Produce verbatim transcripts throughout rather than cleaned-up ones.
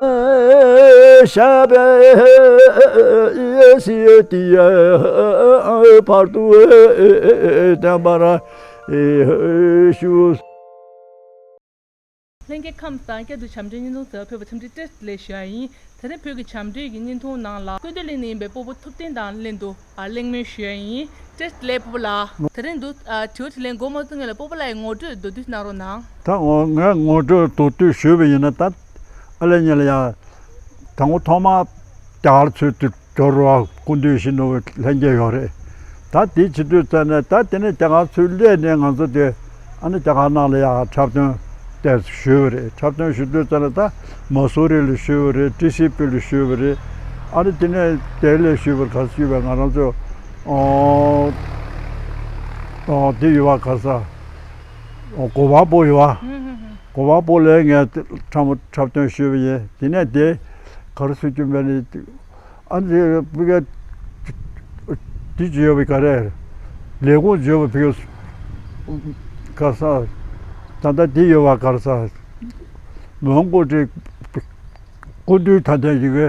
ཞབས་པད་སྲིད་དེ་བར་དུ་བརྟན་པར་ཤོག། ལྷན་རྒྱས་ཁམས་བཟང་། བསྐྱར་དུ་བྱམས་སྒྲོལ་བརྙན་ཐུང་ཟེར་བ་ཕེབས་པར་འཚམས་འདྲི་བཀྲ་ཤིས་བདེ་ལེགས་ཞུ་ཡ་ཡིན། དེ་རིང་བོད་ཀྱི་བྱམས་སྒྲོལ་གྱི་བརྙན་ཐུང་ནང་ལ་ཀུན་བཏུས་གླིང་ནས་ཡིན་པའི་སྤོ་བོ་ཐུབ་བསྟན་དང་ལྷན་དུ་ཨ་གླེང་མོལ་ཞུ་ཡ་ཡིན། བཀྲ་ཤིས་བདེ་ལེགས་སྤོ་བོ་ལགས། དེ་རིང་འདུག་ཨ་དྲི་བ་དྲིས་ལན་འགོ་མ་བཙུགས་སྔོན་ལ་སྤོ་བོ་ལགས་ཀྱི་ངོ་སྤྲོད་མདོར་བསྡུས་གནང་རོགས་གནང་། ད་ངོ་ངས་ངོ་སྤྲོད་མདོར་བསྡུས་ཞུས་པ་ཡིན་ན། ད་ཨ་ལེ་ཉེ་ལ་ཡ་དང་པོ་ཐོག་མར་རྒྱ་གར་ཚུལ་དུ། སྦྱོར་བ་སྐུ་མདུན་ཞིག་ནོར་བུ་ལྷན་རྒྱས་ཡོད་རེད། ད་དེ་བྱེད་དུས་ཙ་ནས་ད་དེ་ནས་རྒྱ་གར་ཚུར་སླེབས་ནས་ང་ཚོ་དེ་ཨ་ནི་རྒྱ་གར་ནང་ལ་ཡང་འཁྲབ་སྟོན་དེ་ཞུས་པ་རེད། འཁྲབ་སྟོན་ཞུ་དུས་ཙ་ནས་ད་མ་སུ་རི་ལ་ཞུས་པ་རེད། ཏི་སི་པི་ལ་ཞུས་པ་རེད། ཨ་ནི་དེ་ནས་དེ་ལས་ཞུས་པར་ག་ཞུས་པས་ང་རང་ཚོ་ཨོ་ཨོ་དེ་ཡོད་པ་ག་ས་ཨོ་གོ་བ་པོ་ཡོད་པ། གོ་བ་པོ་ལས་ངས་འཁྲབ་འཁྲབ་སྟོན་ཞུས་པ་ཡིན། དེ་ནས་དེ་ག་རེ་ཟེར་རྒྱུ་མེད་ནས། ཨ་ནི་ཕ་གི་འདི་བརྗོད་པའི་ག་རེ། ལས་ཁུངས་བརྗོད་པའི་ཕ་གི་ག་ས། ད་ལྟ་འདི་ཡོད་པ་ག་རེ་ས། མོན་གྷོ་འདི་སྐུ་མདུན་ད་ལྟ་ཡི་གེ་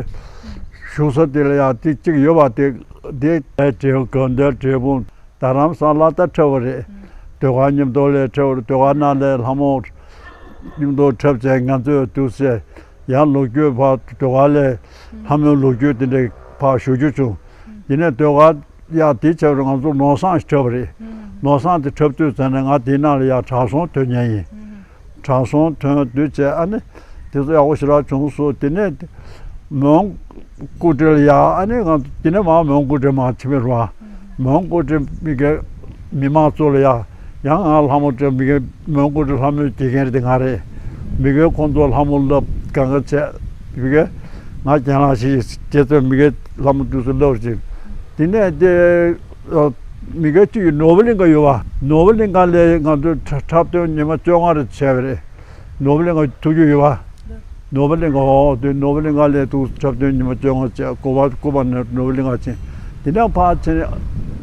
བཞུགས་ས་དེ་ལ་ཡང་འདི་གཅིག་ཡོད་པ་དེ། འདི་འབྲས་དགོན་འདི་འབྲས་སྤུངས། རྡ་རམ་ས་ལ་ད་འཁྲབ་པ་རེད། ཟློས་གར་མཉམ་དུ་ལ་འཁྲབ་པ་རེད། ཟློས་གར་ནང་ལ་ལྷ་མོ་མཉམ་དུ་འཁྲབ་བྱས། ང་ཚོས་འདུག་སེ་ཡང་ལོ་རྒྱུས་ཕར་ཟློས་གར་ལ་ལྷ་མོའི་ལོ་རྒྱུས་དེ་འདྲ་ཕར་ཞུ་རྒྱུ་བྱུང་། དེ་ནས་ཟློས་གར་ཡང་དེ་བྱས་པ་རེད། ང་ཚོ་ནོར་བཟང་ཞིག་འཁྲབ་པ་རེད། ནོར་བཟང་དེ་འཁྲབ་དུས་ཙ་ནས་ང་དེའི་ནང་ལ་ཡང་གྲྭ་ཚང་ཐོན་མཁན་ཡིན། གྲྭ་ཚང་ཐོན་དུས་བྱས་ཨ་ནི་དེ་ཚོ་ཡག་པོ་ཞེ་དྲག་བྱུང་སོང་། དེ་ནས་མོན་སྐུ་བགྲེས་ལ་ཡ་ཨ་ནི་ང་དེ་ནས་མར་མོན་སྐུ་བགྲེས་མར་ཕྱིན་པ་རེད་པ། མོན་སྐུ་བགྲེས་མི་སྒེར་མི་མང་ཚོ་ལ་ཡ་ཡང་ང་ལྷ་མོ་བགྲེས། མི་སྒེར་མོན་སྐུ་བགྲེས་ལྷ་མོའི་དགེ་རྒན་དེ་ང་རེད། མི་སྒེར་ཁོང་ཚོ་ལྷ་མོ་བསླབ་གང་ག་བྱས། མི་སྒེར་ང་རྒན་ལགས་ཤིག་བྱས་ཚོད་མི་སྒེར་ལྷ་མོ་དུས་སུ་བསླབ་ཅིང་། དེ་ནས་དེ་མི་སྒེར་གཅིག་གིས་ནོར་བུ་གླིང་ག་ཡོད་པ། ནོར་བུ་གླིང་ག་ལ་ང་ཚོའི་འཁྲབ་སྟོན་ཉི་མ་བཅོ་ལྔ་རེ་བྱས་པ་རེད། ནོར་བུ་གླིང་ག་ཐུགས་རྒྱུས་ཡོད་པ། ནོར་བུ་གླིང་ག་འོ་དེ་ནོར་བུ་གླིང་ག་ལ་ཐུགས་འཁྲབ་སྟོན་ཉི་མ་བཅོ་ལྔ་བྱས། སྐུ་པར་སྐུ་པར་ནས་ནོར་བུ་གླིང་ག་ཕྱིན། དེ་ནས་ཕར་ཕྱིན།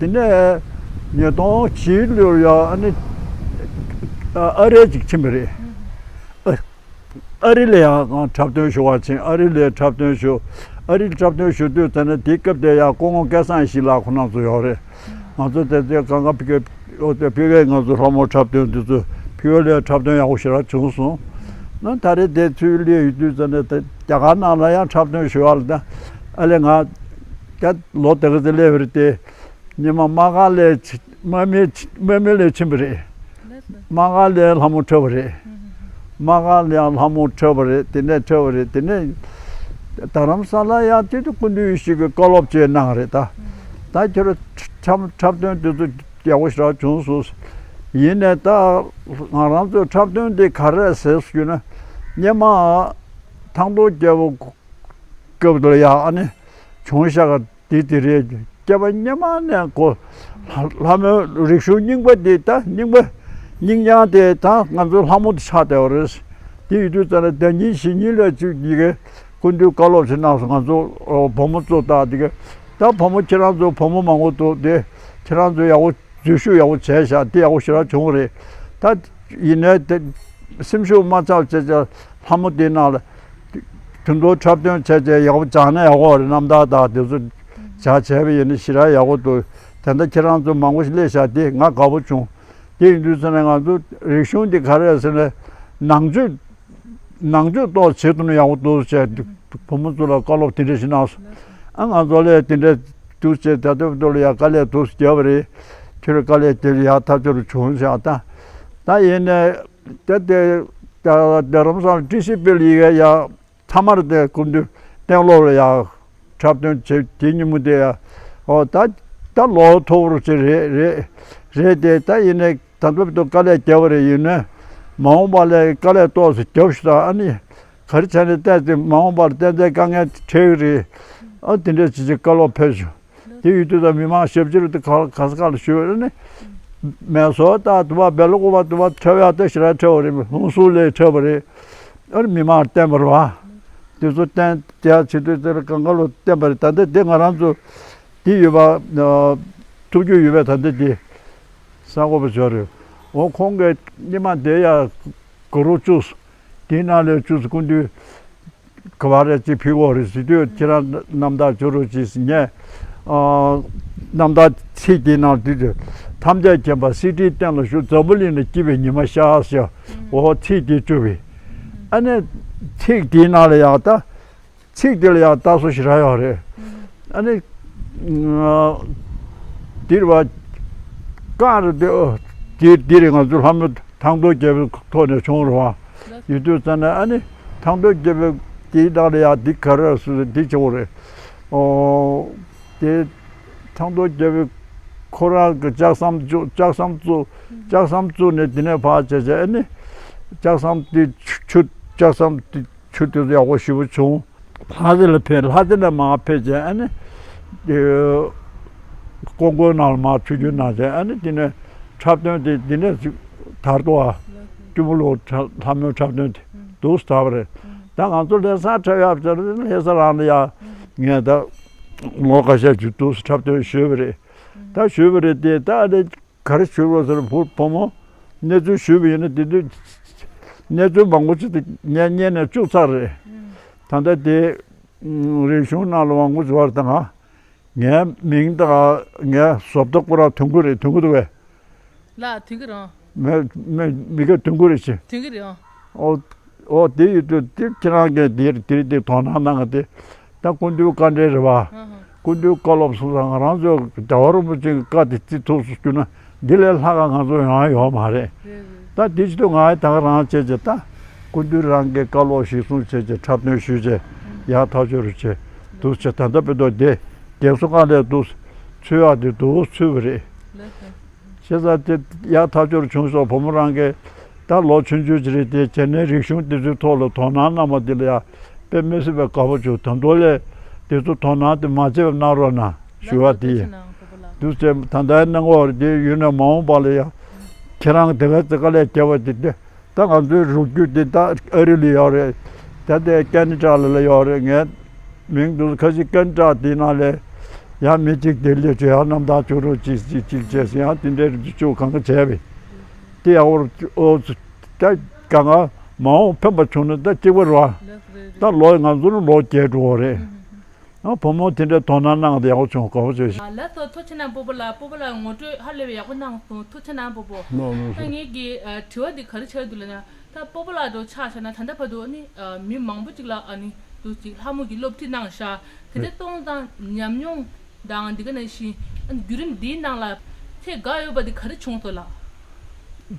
དེ་ནས་ཉིས་སྟོང་བཞི་ལོར་ཡ་ཨ་ནི་ཨ་རི་ཅིག་ཕྱིན་པ་རེད། ཨ་རི་ལ་ཡང་ང་འཁྲབ་སྟོན་ཞུ་བར་ཕྱིན། ཨ་རི་ལ་འཁྲབ་སྟོན་ཞུ། ཨ་རི་ལ་འཁྲབ་སྟོན་ཞུ་དུས་ཙ་ན་དེའི་སྐབས་དེ་ཡང་སྐུ་ངོ་སྐལ་བཟང་ཡེ་ཤེས་ལགས་ཁོང་རྣམ་ཚོ་ཡོད་རེད། ང་ཚོ་དེ་ཚོའི་གང་ག་ཕ་གིའི་ཨོ་དེ་ཕ་གིའི་ང་ཚོ་ལྷ་མོ་འཁྲབ་སྟོན་དེ་ཚོ་ཕ་གི་ལ་འཁྲབ་སྟོན་ཡག་པོ་ཞེ་དྲག་བྱུང་སོང་། ན་ད་རེས་དེ་ཚུར་སླེབས་ཡོང་དུས་ཙ་ན་དེ་རྒྱ་གར་ནང་ལ་ཡང་འཁྲབ་སྟོན་ཞུ་བ་ལ། ད་ཨ་ལས་ང་ད་ལོ་དེ་ག་ཚོད་སླེབས་པ་རེད་དེ། ཉི་མ་དམག་སྒར་ལ་དམག་མི་དམག་མི་ལ་ཕྱིན་པ་རེད། དམག་སྒར་ལ་ལྷ་མོ་འཁྲབ་པ་རེད། དམག་སྒར་ལ་ཡང་ལྷ་མོ་འཁྲབ་པ་རེད། དེ་ནས་འཁྲབ་པ་རེད། དེ་ནས་རྡ་རམ་ས་ལ་ཡང་དེ་དུས་སྐུ་མདུན་ཡེ་ཤེས་ཀྱིས་བཀའ་སློབ་ཅིག་གནང་རེད་ད། ད་ཁྱོད་རང་འཁྲབ་འཁྲབ་སྟོན་དེ་ཚོ་ཡག་པོ་ཞེ་དྲག་བྱུང་སོང་། ཡིན་ནའི་ད་ང་རང་ཚོའི་འཁྲབ་སྟོན་དེ་ག་རེ་རེད་ཟེར་ཞུས་ན། སྔོན་མ་ཐང་སྟོང་རྒྱལ་པོ་སྐབས་ལ་ཡ་ཨ་ནི་བྱུང་བཞག་ག་དེ་དེ་རེད། སྐྱེ་བ་སྔོན་མ་ནས་ཁོ་ལྷ་ལྷ་མོའི་རིག་གཞུང་རྙིང་པ་དེ། ད་རྙིང་པ་རྙིང་ཉང་དེ་ད་ང་ཚོའི་ལྷ་མོ་དེ་ཆགས་བསྡད་པ་རེད། དེ་ཡོད་དུས་ཙ་ན་ཟླ་ཉིན་ཞེ་གཉིས་ལ་གཅིག་ཡི་གེ་སྐུ་མདུན་བཀའ་སློབ་ཞིག་གནང་སོང་། ང་ཚོ་བུ་མོ་ཚོ་ད་དེ་ག་ད་བུ་མོ་ཁྱེད་རང་ཚོ་བུ་མོ་མང་པོ་འདུག་དེ་ཁྱེད་རང་ཚོ་ཡག་པོ་འཛུལ་ཞུགས་ཡག་པོ་བྱས་ཤག་དེ་ཡག་པོ་ཞེ་དྲག་བྱུང་བ་རེད། ད་ཡིན་ནའི་དེ་སེམས་ཤུགས་མ་ཆག་བྱས་བྱས་ལྷ་མོ་དེའི་ནང་ལ་དུས་ཐུང་འཁྲབ་སྟོན་བྱས་བྱས་ཡག་པོ་སྦྱངས་ན་ཡག་པོ་རེད། རྣམ་ཐར་དང་དེ་ཚོ་སྦྱངས་བྱས་པ་ཡིན་ན་ཞེ་དྲག་ཡག་པོ་འདུག་དེ་འདྲ་ཁྱེད་རང་ཚོ་མང་པོ་ཞིག་སླེབས་ཤག་དེ་ང་དགའ་པོ་བྱུང་། དེ་ཡིན་དུས་ཙ་ན་ང་ཚོ་རིག་གཞུང་འདི་ག་རེ་རེད་ཟེར་ན། ནང་ཆོས་ནང་ཆོས་ཐོག་བྱེད་ཐུབ་ན་ཡག་པོ་འདུག་ཟེར་བུ་མོ་ཚོ་ལ་བཀའ་སློབ་དེ་འདྲ་ཞིག་གནང་སོང་། ཨ་ང་ཚོ་ལ་དེ་འདྲ་འདུག་ཟེར། ད་ལྟ་བར་དུ་ལ་ཡ་དཀའ་ལས་འདུག་སེ་བརྒྱབ་པ་རེད། ཁྱོད་རང་དཀའ་ལས་དེ་ལ་ཡ་ཐག་ཆོད་བྱུང་ཤག་ད་ད་ཡིན་ནའི་ད་དེ་ད་རྡ་རམ་ས་ལ་ཏི་སི་པི་ལ་ཡི་གེ་ཡ་མཐའ་མར་དེ་སྐུ་མདུན་སྟེང་ལོགས་ལ་ཡ་འཁྲབ་སྟོན་བྱེད་དེ་ཉིན་མོ་དེ་ཡ། ཨོ་ད་ད་ལོ་མཐོ་པོ་ཅིག་རེད་རེད་རེད་དེ། ད་ཡིན་ནའི་ད་ལྟ་བར་དུ་དཀའ་ལས་བརྒྱབ་པ་རེད། ཡིན་ནའི་མ་འོངས་པ་ལ་དཀའ་ལས་ཏོག་ཙམ་རྒྱབ་ཤིག་དང་། ཨ་ནི་ག་རེ་བྱས་ནས་བལྟས་ཏེ་མ་འོངས་པར་ཏན་ཏན་དཀའ་ངལ་འཕྲད་ཀྱི་རེད། ཨ་དེ་འདྲ་ཅིག་ཅིག་བཀའ་སློབ་ཕེབས་བྱུང་། དེ་ཡོད་དུས་ད་མི་མང་ཞབས་ཕྱི་རུ་དེ་ག་ག་ས་ག་ལ་ཞུ་བ་རེད་ནི། མེ་སོར་དང་དུ་བ་སྦེལ་ཀོབ་དུ་བ་འཁྲབ་ཡག་ད་ཞེ་དྲག་འཁྲབ་པ་རེད། ཧུན་སུར་ལ་འཁྲབ་པ་རེད། ཨ་ནི་མི་མང་བསྟན་པ་རེད་བ། དེ་ཚོ་བསྟན་དེ་ཡག་བྱེད་དུས་དེར་གང་ག་ལོ་བསྟན་པ་རེད། ད་ལྟ་དེ་ང་རང་ཚོ་དེ་ཡོད་པ་ཐུབ་རྒྱུ་ཡོད་པས། ད་ལྟ་དེ་གསར་འགོད་པ་ཚོ་རེད། འོ་ཁོང་གིས་སྔོན་མ་དེ་ཡ་དགུ་རུ་བཅུ། དེའི་ནང་ལས་བཅུ་སྐུ་མདུན་ ག་བ་རེ་ཅིག་ཕུལ་དགོས་རེད་ཟེར་དུས། ཁྱེད་རང་རྣམ་ཐར་བཅུ་དྲུག་ཅིག་ཟེར་ངས། ཨ། རྣམ་ཐར་ཚིག་དེའི་ནང་དུས་དུས། ཐམས་ཅད་མཁྱེན་པ་སྲིད་ཁྲིའི་སྟེང་ལ་བཞུགས། འཛམ་བུ་གླིང་ལ་སྐྱིད་པའི་ཉི་མ་ཤར་ཟེར། འོ་ཚིག་དེ་བཅུ་པའི། ཨ་ནི་ཚིག་དེའི་ནང་ལ་ཡང་ད། ཚིག་དེ་ལ་ཡང་རྟགས་བཟོ་ཞེ་དྲག་ཡོད་རེད། ཨ་ནི། འདིར་བ། གང་རེད་དེ། འདིར་འདིར་ང་ཚོ་ལྷ་མོ་ཐང་སྟོང་རྒྱལ་པོའི་ཐོག་ནས་བྱུང་རེད་བ། ཡོད་དུས་ཙ་ན་ཨ་ནི། ཐང་སྟོང་རྒྱལ་པོའི་དེའི་བདག་ལ་ཡང་འདི་ག་རེ་སུ་འདི་བྱེད་དགོས་རེད། ཨོ། དེ། ཐང་སྟོང་རྒྱལ་པོས་ཁོ་རང་གི་ལྕགས་ཟམ་བཙུགས། ལྕགས་ཟམ་བཙུགས། ལྕགས་ཟམ་བཙུགས་ནས་དེ་ནས་ཕར་བྱས་བྱས་ཨ་ནི། ལྕགས་ཟམ་དེ་ཆུ་ཆུ། ལྕགས་ཟམ་དེ་ཆུ་དེ་ཚོ་ཡག་པོ་ཞེ་པོ་བྱུང་། ལྷ་རྩེ་ལ་ཕེབས། ལྷ་རྩེ་ལ་མར་ཕེབས་བྱས་ཨ་ནི། ཀོང་ཀོང་ནང་ལ་མར་ཆུ་རྒྱུན་ནང་བྱས་ཨ་ནི། དེ་ནས་འཁྲབ་སྟོན་དེ་དེ་ནས་ཅིག་དར་ཏོ་ཨ། སྐྱོ་མོ་ལོ་ལྷ་མོའི་འཁྲབ་སྟོན་དེ་འདུག་སེ་དར་བ་རེད། ད་ང་ཚོ་ལྷ་ས་འཁྲབ་ཡག་བྱས་ལྷ་ས་རང་ལ་ཡ། ངས་ད་ལོ་ཁ་ཤས་ཅིག་འདུག་སེ་འཁྲབ་སྟོན་ཞུས་པ་རེད། ད་ཞུས་པ་རེད་དེ། ད་ཨ་ནི། ག་རེ་ཞུ་དགོས་ཟེར། བུ་བུ་མོ་གནས་ཚུལ་ཞུས་པ་ཡིན་ན་དེ་དུས་གནས་ཚུལ་མང་པོ་ཅིག་དེ་ངས་སྙན་ནས་བཅུག་ཚར་རེད། ད་ལྟ་དེ་རིག་གཞུང་ནང་ལ་དབང་པོ་འཛུལ་བ་དང་། ངའི་མིང་དང་ངའི་བཟོ་ལྟ་ཁོ་རང་དོན་གོ་རེད། དོན་གོ་འདུག་གས། ལགས་དོན་གོ་རང་། མི་མི་མི་ག་དོན་གོ་རེད་ཅེས། དོན་གོ་རེད་ཨང་། ཨོ། ཨོ་དེ་ཡོད་དུས་དེ་ཁྱེད་རང་གིས་དེ་དེ་དེ་དོ་སྣང་གནང་ག་དེ། ད་སྐུ་མདུན་བཀའ་འགྲེལ་རེད་བ། ཧ་ཧ། སྐུ་མདུན་བཀའ་སློབ་གསུངས་ཙང་ང་རང་ཚོས་རྒྱལ་བ་རིན་པོ་ཆེ་གི་བཀའ་དེ་བརྩི་ཐུབ་སུ་གྱུར་ན་འདི་ལས་ལྷག་ག་ང་ཚོ་ཡོང་ཡ་ཡོད་མ་རེད། རེད་རེད། ད་དེ་བྱེད་དུས་ང་ཡི་ད་ག་རང་བྱས་བྱས་ད་སྐུ་མདུན་རང་གི་བཀའ་སློབ་གཞིར་བཟུང་བྱས་བྱས་འཁྲབ་སྟོན་ཞུས་བྱས་ཡག་ཐག་ཆོད་རུ་བྱས་འདུག་བྱས། ད་ལྟ་བོད་ཐོག་དེ་རྒྱལ་སྲུང་ཁང་ལས་འདུག་ཚུད་ཡག་དེ་འདུག་ཚུད་པ་རེད། བྱས་ཙང་དེ་ཡག་ཐག་ཆོད་བྱུང་སོང་། བུ་མོ་རང་གིས་ད་ལོ་ཆུང་ཆུང་ཅིག་རེད་དེ། བྱས་ནས་རིག་གཞུང་དེ་ཚོའི་ཐོག་ལ་དོ་སྣང་གནང་བ་འདི་ལ་ཡ་དཔེ་མི་སྲིད་པའི་དགའ་པོ་བྱུང་། ད་དུང་ལས་དེ་ཚོ་དོ་སྣང་དེ་མ་བརྗེད་པ་གནང་རོགས་གནང་ཞུ་བ་དེ་ཡིན། འདུག་ཅེས་ད་ལྟའི་གནང་བ་རེད་དེ། ཡུལ་ནས་མ་འོངས་པ་ལ་ཡ་ཁྱེད་རང་དེ་ག་ཚོད་དཀའ་ལས་བརྒྱབ་པ་དེ་དེ། ད་ང་ཚོའི་རུ་རྒྱུད་འདི་ད་ཨ་རི་ལ་ཡོད་རེད། ད་ལྟའི་ཀེ་ན་ཌ་ལ་ལ་ཡོད་རེད། ངའི་མིང་འདུག་ཁ་ཅིག་ཀེ་ན་ཌ་དེའི་ནང་ལ་ཡང་མི་གཅིག་དེ་ལས་བྱོས་ཡང་རྣམ་ཐར་བཅུ་དྲུག་ཅིག་ཅིག་ཅིག་བྱས་ཟིན་ཡང་དེ་འདྲའི་རིགས་བཅུ་གང་ག་བྱས་པས། དེ་ཡག་པོ་ཨོ་ད་གང་ག་མ་འོངས་ཕན་པ་བྱུང་ན་ད་གཅིག་པ་རེད་བ། ད་ལོ་ང་ཚོ་ནི་ལོ་བརྒྱད་འགྲོ་བ་རེད། ཨ་བུ་མོ་དེ་འདྲའི་དོ་སྣང་གནང་དེ་ཡག་པོ་བྱུང་། དགའ་པོ་བྱུང་། ལགས་སོ། ཐུགས་རྗེ་གནང་སྤོ་བོ་ལགས། སྤོ་བོ་ལགས་ངོ་སྤྲོད་ཧ་ལས་པའི་ཡག་པོ་གནང་སོང་། ཐུགས་རྗེ་གནང་སྤོ་བོ། ལགས་ལགས་ད་སོ། ངེད་ཀྱི་ཨ་དྲི་བ་འདི་ག་རེ་ཆགས་འདུག་ལབ་ན། ད་སྤོ་བོ་ལགས་འགྲོ་ཆ་བཞག་ན་ད་ལྟ་བར་དུ་ནི་ཨ་མི་མང་པོ་ཅིག་ལ་ཨ་ནི་འདུག་ཅིག་ལྷ་མོ་གི་སློབ་ཁྲིད་གནང་ཤག་དེ་འདྲ་སོང་ཙང་ཉམས་མྱོང་དང་འདི་ག་ནང་བཞིན་ཨ་ནི་བརྒྱུད་རིམ་འདིའི་ནང་ལ་ཚད་དགའ་ཡོད་པ་འདི་ག་རེ་བྱུང་སོང་ལགས།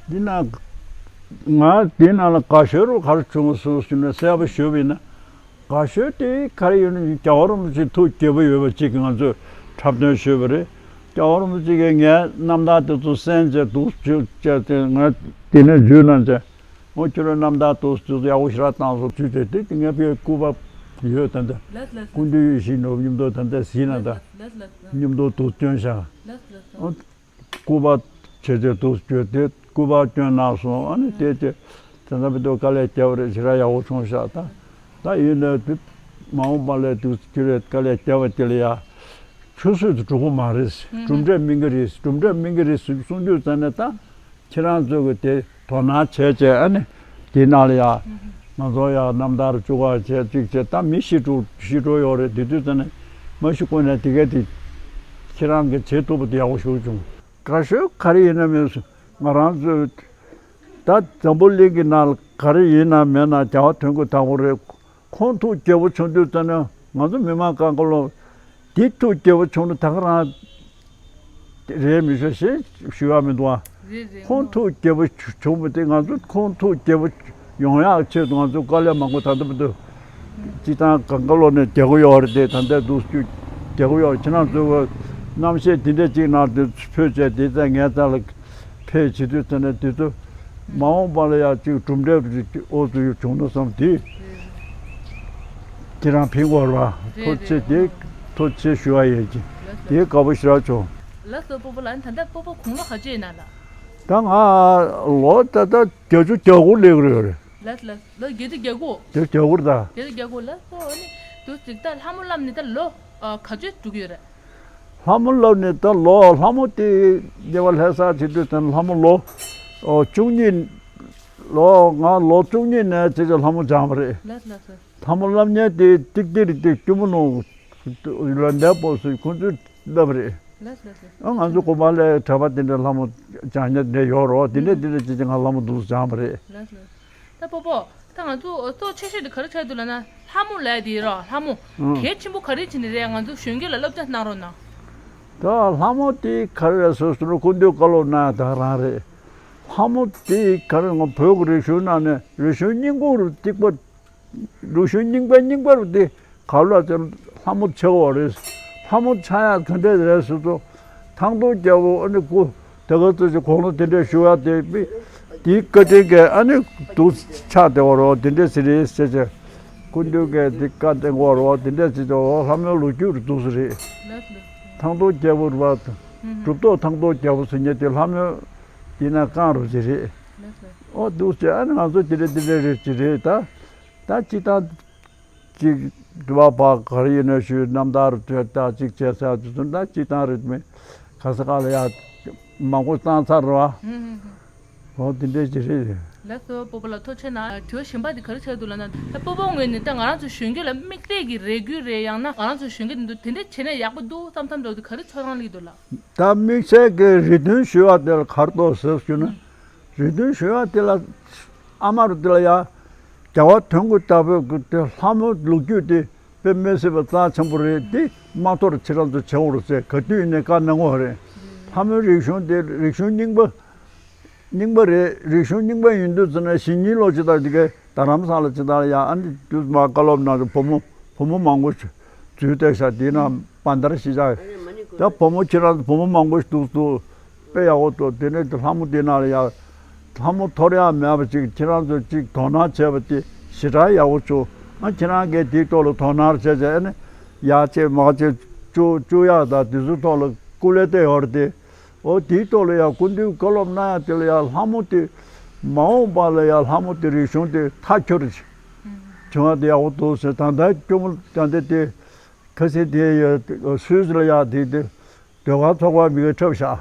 འདི་ན་ང་འདི་ནང་ལ་དགའ་ཤོས་རུ་ག་རེ་བྱུང་སོང་ཟེར་ན། གསལ་པོ་ཞུས་པ་ཡིན་ན། དགའ་ཤོས་དེ་ག་རེ་ཡོད་ན། རྒྱལ་བ་རིན་པོ་ཆེ་ཐུགས་དགྱེས་པོ་ཡོད་པ་གཅིག་གིས་ང་ཚོས་འཁྲབ་སྟོན་ཞུས་པ་རེད། རྒྱལ་བ་རིན་པོ་ཆེ་གིས་ངའི་རྣམ་ཐར་དེ་ཚོ་གསན་བྱས་འདུག་བཅུག་བྱས་ཏེ་ང་དེ་ནས་འཇུས་གནང་བྱས། འོ་ཁྱོད་རང་རྣམ་ཐར་དེ་ཚོ་ཡག་པོ་ཞེ་དྲག་བཏང་སོང་བཅུག་བྱས་དེ་ངའི་ཕའི་སྐུ་པར་ཡོད། ད་ལྟ་ལགས་ལགས་སྐུ་མདུན་ཡིད་བཞིན་ནོར་བུ་མཉམ་དུ་ད་ལྟ་གཟིགས་ན་ད་ལགས་ལགས་མཉམ་དུ་འདུག་བསྐྱོན་བཞག་ལགས་ལགས་ལགས། འོ། སྐུ་པར་བྱས་ཏེ་འདུག་བསྐྱོད་དེ་སྐུ་པར་བསྐྱོན་གནང་སོང་། ཨ་ནི་དེ་དེ་དེ་ཚོ་བོད་དུ་དཀའ་ལས་བརྒྱབ་པ་རེད། ཞེ་དྲག་ཡག་པོ་བྱུང་ཤག་ད་ད་ཡིན་ནའི་དེ་མ་འོངས་པ་ལ་དུས་ཚོད་རེ་དཀའ་ལས་བརྒྱབ་པ་དེ་ལ་ཡ་ཆུད་ཟོས་དུ་འགྲོ་གི་མ་རེད། གྲུབ་འབྲས་སྨིན་གི་རེད། གྲུབ་འབྲས་སྨིན་གི་རེད་གསུང་དུས་ཙ་ནས་ད་ཁྱེད་རང་ཚོ་གི་དེ་དོ་སྣང་བྱས་བྱས་ཨ་ནི་དེ་ནང་ལ་ཡ་ང་ཚོ་ཡ་རྣམ་ཐར་བཅུ་ག་བྱས་གཅིག་བྱས། ད་མི་ཤི་འགྲོ་ཤི་འགྲོ་ཡོད་རེད། དེ་དུས་ཙ་ནས་མ་ཤི་གོང་ནས་དེ་ག་དེ་ཁྱེད་རང་གིས་བྱེད་ཐུབ་པ་དེ་ཡག་པོ་ཞེ་པོ་བྱུང་། དགའ་ཤོས་ག་རེ་ཡིན་ན་མིན་སོང་། ང་རང་ཚོས་ད་འཛམ་བུ་གླིང་གི་ནང་ལ་ག་རེ་ཡིན་ན་མེད་ན་རྒྱལ་བ་དོན་གོ་དང་པོ་རེད། ཁོང་ཐུགས་དགྱེས་པོ་བྱུང་དུས་ཙ་ན་ང་ཚོ་མི་མང་གང་ག་ལོ་འདི་ཐུགས་དགྱེས་པོ་བྱུང་ན་ད་ག་རང་རེད་མི་ཤོ་ཞེས་ཞུ་ཡ་མི་འདུག་ཨ། རེད་རེད། ཁོང་ཐུགས་དགྱེས་པོ་བྱུང་བ་དེ་ང་ཚོ་ཁོང་ཐུགས་དགྱེས་པོ་ཡོང་ཡག་ཆེད་དུ་ང་ཚོ་དཀའ་ལས་མང་པོ་ད་ལྟ་བར་དུ་སྤྱི་བཏང་གང་ག་ལོ་ནས་རྒྱག་གི་ཡོད་རེད་དེ། ད་ལྟ་འདུག་རྒྱག་གི་ཡོད་རེད། ཁྱེད་རང་ཚོ་རྣམ་ཤེས་འདི་འདྲ་ཅིག་ནང་དུ་འཕོས་བྱས་དེ་ཙང་ངའི་རྩ་ལ་ཕེབས་བྱེད་དུས་ཙ་ན་དེ་ཚོ་མ་འོངས་པ་ལ་ཡང་ཅིག་གྲུབ་འབྲས་ཨོ་ཚོ་ཡོད་བྱུང་ན་བསམ་དེ་ཁྱེད་རང་ཕན་གོ་ར་ཐུགས་རྗེ་ཆེ། དེ་ཐུགས་རྗེ་ཆེ་ཞུ་བ་ཡིན་གྱི་དེ་དགའ་པོ་ཞེ་དྲག་བྱུང་། ལགས་སོ་སྤོ་བོ་ལགས། ད་ལྟ་སྤོ་བོ་དགུང་ལོ་ག་ཚོད་ཡིན་ན་ལགས། ད་ང་ལོ་ད་ལྟ་བརྒྱད་ཅུ་གྱ་དགུ་སླེབས་ཀྱི་ཡོད་རེད། ལགས་ལགས་ལགས། བརྒྱད་ཅུ་གྱ་དགུ། བརྒྱད་ཅུ་གྱ་དགུ་རེད་ད། བརྒྱད་ཅུ་གྱ་དགུ་ལགས་སོ། ཨ་ནི་དུ་ཅིག་ད་ལྷ་མོ་བསླབས་ནས་ད་ལོ་ཨ་ག་ཚོད་འགྲོ་གི་ཡོད་རེད། ལྷ་མོ་བསླབས་ནས་ད་ལོ་ལྷ་མོ་དེ་སྡེ་བ་ལྷ་ས་བྱེད་དུས་ད་ལྷ་མོ་ལོ་ཨོ་བཅུ་གཉིས། ལོ་ང་ལོ་བཅུ་གཉིས་ནས་བྱས་ཙང་ལྷ་མོ་སྦྱངས་པ་རེད། ལགས་ལགས་སོ། ལྷ་མོ་བསླབ་མཁན་དེ་ཏིག་ཏིག་རེད་དེ་སྐྱོ་མོ་ནོ་ལ་འདས་པོ་སུ་ཁོང་ཚོས་བསླབ་རེད། ལགས་ལགས་ལགས། ཨ་ང་ཚོ་དགོན་པ་ལ་གྲྭ་པ་དེ་འདྲ་ལྷ་མོ་སྦྱང་ཉན་དེ་འདྲ་ཡོད་རོགས། དེ་འདྲ་དེ་འདྲ་བྱེད་ཀྱི་ང་ལྷ་མོ་འདུག་སྦྱངས་པ་རེད། ལགས་ལགས། ད་པོ་པོ། ད་ང་ཚོ་གཙོ་ཆེ་ཤོས་དེ་ག་རེ་ཆགས་འདུག་ལབ་ན་ལྷ་མོ་ལབ་དེ་རོ་ལྷ་མོ། ཨང་། གལ་ཆེན་པོ་ག་རེ་བྱས་ནས་རེད། ང་ཚོ་གཞོན་སྐྱེས་ལ་བསླབ་བྱ་གནང་རོགས་གནང་། ད་ལྷ་མོ་དེ་ག་རེ་རེད་ཟེར་སོང་ན་སྐུ་མདུན་བཀའ་སློབ་གནང་ཡ་ད་རང་རེད། ལྷ་མོ་དེ་ག་རེ་ང་བོད་ཀྱི་རིག་གཞུང་ནང་ནས་རིག་གཞུང་རྙིང་པ་རུ་གཅིག་པ། རིག་གཞུང་རྙིང་པའི་རྙིང་པ་རུ་དེ་ག་ལ་དེ་ལྷ་མོ་ཆེ་བ་རེད། ལྷ་མོ་ཆགས་ཡ་ག་འདྲས་རེད་ཟེར་ཚོ། ཐང་སྟོང་རྒྱལ་པོ་ཨ་ནི་སྐུ་དེ་ག་ཚོད་ཅིག་དགུང་ལོ་དེ་འདྲས་བཞུགས་ཡ་དེ་དཔེ་དེའི་བཀའ་དྲིན་གྱིས་ཨ་ནི་འདུག་ཆགས་བསྡད་པ་རོ་དེ་འདྲས་ཟེར་རེད་ཟེར་བྱས། སྐུ་མདུན་གྱིས་དེ་བཀའ་བསྟན་པ་རོ་དེ་འདྲས་ཟེར་བྱས་ལྷ་མོའི་ལོ་རྒྱུས་རུ་འདུག་ཟེར་རེད། ཐང་སྟོང་རྒྱལ་པོ་རུ་བ་གྲུབ་ཐོབ་ཐང་སྟོང་རྒྱལ་པོ་ཟེར་མཁན་དེ་ལྷ་མོའི་དེ་ན་རྐང་རུ་ཟེར་རེད། ཨོ་འདུག་ཟེར་ཨ་ནི་ང་ཚོ་དེ་འདྲས་དེ་འདྲས་རེད་ཅེས་རེད་ད། ད་སྤྱི་བཏང་གཅིག་དུ་བ་བག་ག་རེ་ཡིན་ན་ཞུས་རྣམ་ཐར་དུ་ད་གཅིག་བྱས་ཚར་དུས་ད་སྤྱི་བཏང་རིས་མེད་ག་ས་ག་ལ་ཡ་མང་པོ་བཏང་ཚར་ར་བ། འོ་དེ་འདྲས་ཅིག་རེད། ལགས་སོ་སྤོ་བོ་ལགས་ཐུགས་རྗེ་གནང་། དྲི་བ་གཞན་པ་དེ་ག་རེ་ཆགས་འདུག་ལབ་ན་ད་སྤོ་བོ་ངོས་ནས་ད་ང་རང་ཚོ་གཞོན་སྐྱེས་ལ་དམིགས་བསལ་གྱི་རེ་སྐུལ་རེད་ཡང་ན་ང་རང་ཚོ་གཞོན་སྐྱེས་འདི་ཚོ་དེ་འདྲས་བྱས་ན་ཡག་པོ་འདུག་བསམ་བསམ་འདྲ་བོ་དེ་ག་རེ་ཚོར་སྣང་སླེབས་འདུག་ལགས། ད་དམིགས་བསལ་གྱི་རེ་འདུན་ཞུ་བ་དེ་ལ་ག་རེ་འདུག་ཟེར་ཞུ་ན། རེ་འདུན་ཞུ་བ་དེ་ལ་ཨ་མ་རུ་དེ་ལ་ཡ། རྒྱལ་བ་དོན་གྱི་བདག་པོས་ཀྱི་དེ་ལྷ་མོའི་ལོ་རྒྱུས་དེ་དཔེ་མི་སྲིད་པ་རྩ་ཆེན་པོ་རེད། དེ་མ་དོར་ཁྱེད་རང་ཚོ་བྱེད་དགོས་རེད་ཟེར་ག་དུས་ཡིན་ནའི་བཀའ་གནང་གི་ཡོད་རེད། ལྷ་མོའི་རིག་གཞུང་དེ་རིག་གཞུང་རྙིང་པ། རྙིང་པ་རེད། རིག་གཞུང་རྙིང་པ་ཡིན་དུས་ཙམ་ན་གཞིས་རྙིང་ལོ་ཇི་ལྟར་དེ་གའི་རྡ་རམ་ས་ལ་ཇི་ལྟར་ཡ་ཨ་ནི་དུས་མ་བཀའ་སློབ་གནང་དུས་བུ་མོ་བུ་མོ་མང་པོ་འཛུལ་བསྡད་ཤག་དེ་ན་བན་དར་གཞིས་ཆགས་ད་བུ་མོ་ཁྱེད་རང་ཚོ་བུ་མོ་མང་པོ་ཞིག་འདུག་འདུག་དཔེ་ཡག་པོ་འདུག་དེ་ནས་དེ་ལྷ་མོ་དེ་ན་ལ་ཡ་ལྷ་མོ་ཐོར་ཡག་མེད་པ་ཅིག་ཁྱེད་རང་ཚོ་ཅིག་དོ་སྣང་བྱས་པ་དེ་ཞེ་དྲག་ཡག་པོ་བྱུང་། ཨ་ཁྱེད་རང་གིས་དེའི་ཐོག་ལ་དོ་སྣང་བྱས་བྱས་ཨ་ནི་ཡག་བྱས་མ་བྱས་བཅུག་བཅུག་ཡག་དང་དེ་ཚོའི་ཐོག་ལ་སྐུ་ལས་བསྡད་ཡོད་རེད་དེ། འོ་དེའི་ཐོག་ལ་ཡང་སྐུ་མདུན་བཀའ་སློབ་གནང་ཡ་དེ་ལ་ཡང་ལྷ་མོ་དེ་མ་འོངས་པ་ལ་ཡང་ལྷ་མོ་དེ་རིག་གཞུང་དེ་མཐའ་འཁྱོལ་བྱུང་བ་དེ་ཡག་པོ་འདུག་ཟེར། ད་ལྟ་སྐྱོ་མོ་ད་ལྟ་དེ་ཁ་སེང་དེ་ཡ་སུད་སི་ལ་ཡ་དེ་དེ་ཟློས་གར་ཚོགས་པ་མི་ག་འཁྲབ་བཞག་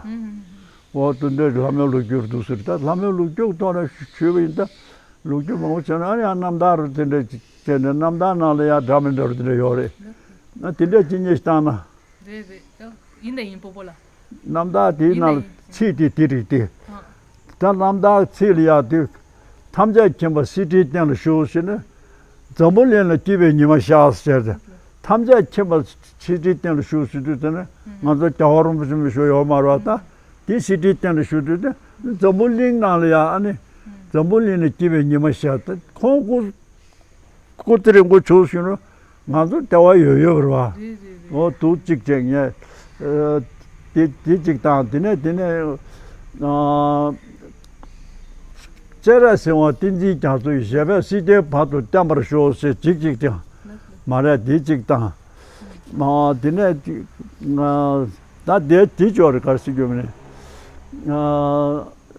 འོ་དེ་འདྲ་ལྷ་མོའི་ལོ་རྒྱུས་འདུག་ཟེར། ད་ལྷ་མོའི་ལོ་རྒྱུས་ཐོག་ནས་ཞུས་པ་ཡིན་ད་ལོ་རྒྱུས་མང་པོ་བྱས་ན་ཨ་ནི་ཡང་རྣམ་ཐར་དེ་འདྲ་བྱས་ནས་རྣམ་ཐར་ནང་ལ་ཡང་འདྲ་མི་འདྲ་བ་དེ་འདྲ་ཡོད་རེད། ཨ་དེ་འདྲ་ཅི་ཉེས་བཏང་ན། རེད་རེད། ཡིན་དང་ཡིན་སྤོ་བོ་ལ། རྣམ་ཐར་དེའི་ནང་ལ་ཚིག་དེ་དེ་རེད་དེ། ད་རྣམ་ཐར་ཚིག་ལ་ཡག་དུས། ཐམས་ཅད་མཁྱེན་པ་སྲིད་ཁྲིའི་སྟེང་ལ་བཞུགས་ཟེར་ན། འཛམ་བུ་གླིང་ལ་སྐྱིད་པའི་ཉི་མ་ཤར་ཟེར་ཏེ། ཐམས་ཅད་མཁྱེན་པ་སྲིད་ཁྲིའི་སྟེང་ལ་བཞུགས་ཟེར་དུས་ཙམ་ན་ང་ཚོ་རྒྱལ་བ་རིན་པོ་ཆེ་མི་བཞུགས་ཡོད་མ་རེད་པ། ད་དེ་སྲིད་ཁྲིའི་སྟེང་ལ་བཞུགས་དུས་ད་འཛམ་བུ་གླིང་ནང་ལ་ཡག་ཨ་ནི་འཛམ་བུ་གླིང་ལ་སྐྱིད་པའི་ཉི་མ་ཤར་ཏེ་ཁོང་སྐུ། སྐུ་ཚེ་རིང་པོ་བྱུང་ཞུ་ན་ང་ཚོ་བདེ་བ་ཡོད་ཡོད་རེད་བ། རེད་རེད་རེད། འོ་འདུག་གཅིག་བྱས་ངས་དེ་དེ་གཅིག་དང་དེ་ནས་དེ་ནས་སྤྱན་རས་གཟིགས་དབང་བསྟན་འཛིན་རྒྱ་མཚོ་ཡི་ཞབས་པད་སྲིད་མཐའི་བར་དུ་བརྟན་པར་ཤོག་ཟེར་གཅིག་གཅིག་དང་མ་རེད་དེ་གཅིག་དང་དེ་ནས་ད་དེ་དེ་ཅོག་རེད་ག་རེ་ཟེར་རྒྱུ་མིན།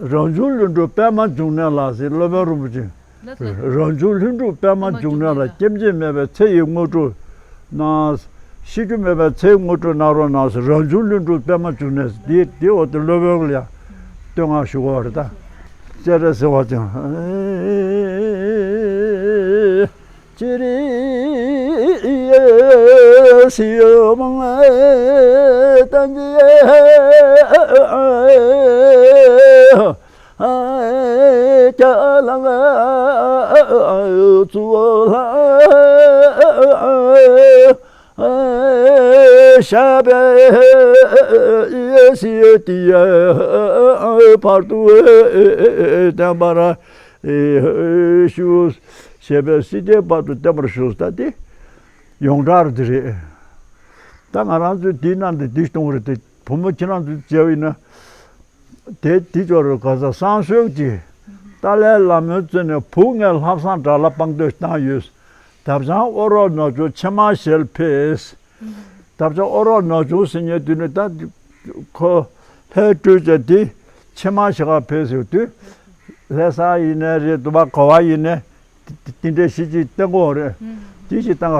རང་བྱུང་ལྷུན་གྲུབ་པདྨ་འབྱུང་གནས་ལ་ཟེར་སློབ་དཔོན་རིན་པོ་ཆེ། ལགས་སོ། རང་བྱུང་ལྷུན་གྲུབ་པདྨ་འབྱུང་གནས་ལ་སྐྱེ་འཆི་མེད་པའི་ཚེ་ཡི་དངོས་གྲུབ་གནང་། ཤི་རྒྱུ་མེད་པའི་ཚེ་ཡི་དངོས་གྲུབ་གནང་རོགས་གནང་ཟེར་རང་བྱུང་ལྷུན་གྲུབ་པདྨ་འབྱུང་གནས་འདི་འདི་འོ་དེ་སློབ་དཔོན་ལ་ཡང་བསྟོད་བསྔགས་ཞུ་དགོས་པ་རེད་ད། སྤྱན་རས་གཟིགས་དབང་ཅན། ཅི་རིགས་སི་ཡོ་མང་ཏན་ཅི་ཀྱ་ལང་ཚུ་ལ་ཤ་བའི་སི་ཡོ་ཏི་ཡ་བར་དུ་བསྟན་པར་ཞུ། ཞེས་པའི་སྲིད་མཐའི་བར་དུ་བརྟན་པར་ཞུ་ཟེར་ད་དེ་ཡོངས་གྲགས་རེད་དེ་རེད། ད་ང་རང་ཚོས་འདི་གནང་སྟེ་འདི་གཏོང་གི་རེད་དེ་བུ་མོ་ཁྱེད་རང་ཚོས་མཇལ་བ་ཡིན་ན་དེ་འདི་ཅོག་རེད་ག་ས་བསང་གསོལ་གྱི་ཏཱ་ལའི་བླ་མའི་བཙོན་ནས་བུ་ངས་ལྷག་བསམ་དྲག་ལ་དཔང་དོད་བཏང་ཡོད། དབ་ཅང་ཨོ་རོག་ནོར་བྱུང་ཕྱེ་མར་བཞེས་ལ་ཕེབས། དབ་ཅང་ཨོ་རོག་ནོར་བྱུང་ཟེར་མཁན་དུས་ནི་ད་ཁོ་ལྷའི་སྤྲུལ་བྱ་དེ་ཕྱེ་མར་བཞེས་ག་ཕེབས་ཟེར་དུས་ལྷ་ས་ཡིན་ནའི་རེད་འདུག་པ་ག་བ་ཡིན་ནའི་དེ་འདྲའི་གཞི་ཅིག་བསྟན་དགོས་རེད། དེ་ཞིག་བཏང་ག་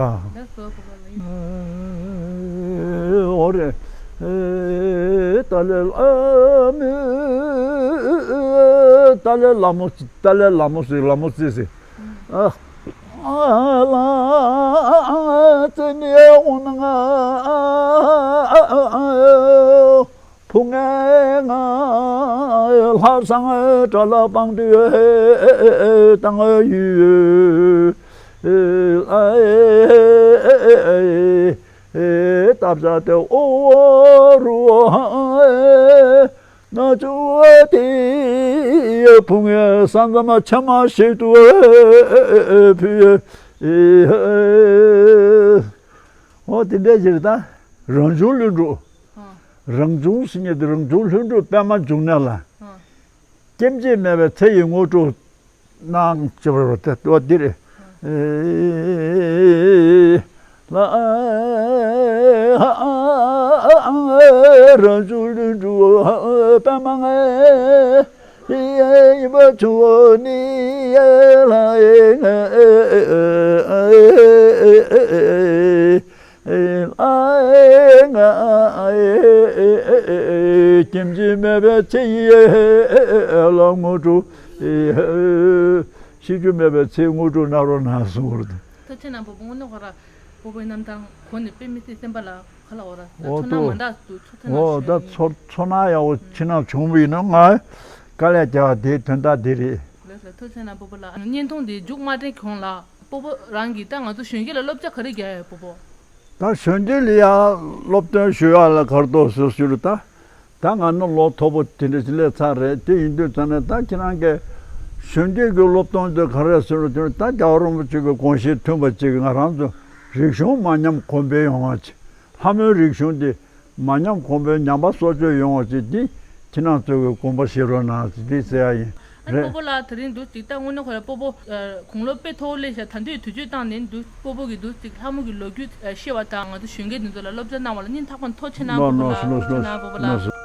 འོ་རེད། ཏཱ་ལའི་བླ་མ། ཏཱ་ལའི་བླ་མ། ཏཱ་ལའི་བླ་མ་ཟེར་བླ་མ་ཟེར་ཟེར། ཨ། ལ་ཙི་ནི་འོང་ན་ང་ཕུ་ངེ་ང་ལྷ་སང་གྲ་ལ་པང་དུ་བཏང་ཡུལ། ཨེ་ཨེ་ཨེ་ཨེ་ཨེ་ཏབ་ས་ཏེ་ཨོ་རུ་ཨེ་ན་ཅུ་ཏི་ཡེ་ཕུང་ཡེ་ས་འཛམ་ཆ་མ་ཞིག་ཏུ་ཨེ་ཕུ་ཡེ་ཨེ། ཨོ་དེ་འདྲ་ཞིག་རེད་ད། རང་བྱུང་ལྷུན་གྲུབ། ཨ། རང་བྱུང་ཟེར་མཁན་དེ་རང་བྱུང་ལྷུན་གྲུབ་པད་མ་འབྱུང་གནས་ལ། ཨ། སྐྱེ་འཆི་མེད་པའི་ཚེ་ཡི་དངོས་གྲུབ་གནང་ཅི་བར་ཏེ་ལྟོ་འདིར། ལ་རང་བྱུང་ལྷུན་གྲུབ་པདྨ་ཡིན་པ་ཆུ་ནི་ལ་ཨེ་ང་ཨེ་ཨེ་ཨེ་ཨེ་ཨེ་ཨེ་ཨེ་སྐྱེ་འཆི་མེད་པའི་ཚེ་ཡི་ལ་དངོས་གྲུབ་ཨེ་ཤི་རྒྱུ་མེད་པའི་ཚེ་དངོས་གྲུབ་གནང་རོགས་གནང་གསུངས་པ་རེད། ཐུགས་རྗེ་གནང་། བུ་མོ་དངོས་གནས་ཁོ་ར་སྤོ་བོའི་རྣམ་ཐར་གོ་ནས་དཔེ་མི་སྲིད་སེམས་པ་ལ་ཁ་ལ་འོ་ར་ད་འོ་ཚོར་སྣང་དུ་མ་འདྲ་ཚུལ་ཐོན་འོ་ད་ཚོར་ཚོར་སྣང་ཡག་པོ་ཕྱི་ནང་བྱུང་བ་ཡིན་ན་ང་དཀའ་ལས་རྒྱག་དེའི་དོན་དག་འདི་རེད། ལགས་སོ། ཐུགས་རྗེ་གནང་། སྤོ་བོ་ལགས། བརྙན་ཐུང་འདི་མཇུག་མ་སྒྲིལ་གོང་ལ་སྤོ་བོ་རང་གིས་ད་ང་ཚོ་གཞོན་སྐྱེས་ལ་སློབ་བྱ་ག་རེ་རྒྱག་ཡོད་སྤོ་བོ། ད་གཞོན་སྐྱེས་ལ་ཡང་སློབ་སྟོན་ཞུ་ཡག་ལ་གར་ཐོག་སོ་ཞུ་རུ་ད། ད་ང་ནི་ལོ་མཐོ་པོ་དེ་འདྲ་ཞིག་སླེབས་ཚར་རེད། དེ་ཡིན་དུས་ཙང་ནས་ད་ཁྱེད་རང་གིས་གཞོན་སྐྱེས་ཀྱི་སློབ་སྟོན་དེ་ག་རེ་ཟེར་རུ་དེ་ད་རྒྱལ་བ་རིན་པོ་ཆེ་གི་དགོངས་གཞི་མཐུན་པ་ཅིག་ང་རང་ཚོ་རིག་གཞུང་མ་ཉམས་གོང་འཕེལ་ཡོང་བ་ཅིག་ལྷ་མོའི་རིག་གཞུང་དེ་མ་ཉམས་གོང་འཕེལ་ཉམས་པ་གསོ་བཅོས་ཡོང་བ་ཅིག་འདི་ཁྱེད་རང་ཚོ་གི་དགོངས་པ་བཞེས་རོགས་གནང་ཟེར་འདི་ཟེར་ཡ་ཡིན། ཨ་ནི་རེད། སྤོ་བོ་ལགས་དེ་རིང་འདུག་ཅིག་ད་དངོས་གནས་ཁོ་ར་སྤོ་བོ་དགུང་ལོ་དཔེ་མཐོ་བོ་སླེབས་ཤག་ད་དུང་དུས་ཚོད་བཏང་ནས་འདུག་སྤོ་བོ་གི་འདུག་ཅིག་ལྷ་མོ་གི་ལོ་རྒྱུས་ཤེས་པ་དང་ང་ཚོ་གཞོན་སྐྱེས་འདི་ཚོ་ལ་སློབ་སྦྱོང་གནང་བ་ལ་སྙིང་ཐག་པ་ནས་ཐུགས་རྗེ་གནང་། སྤོ་བོ་ལགས་ཐུགས་རྗེ་གནང་། སྤོ་བོ་ལགས།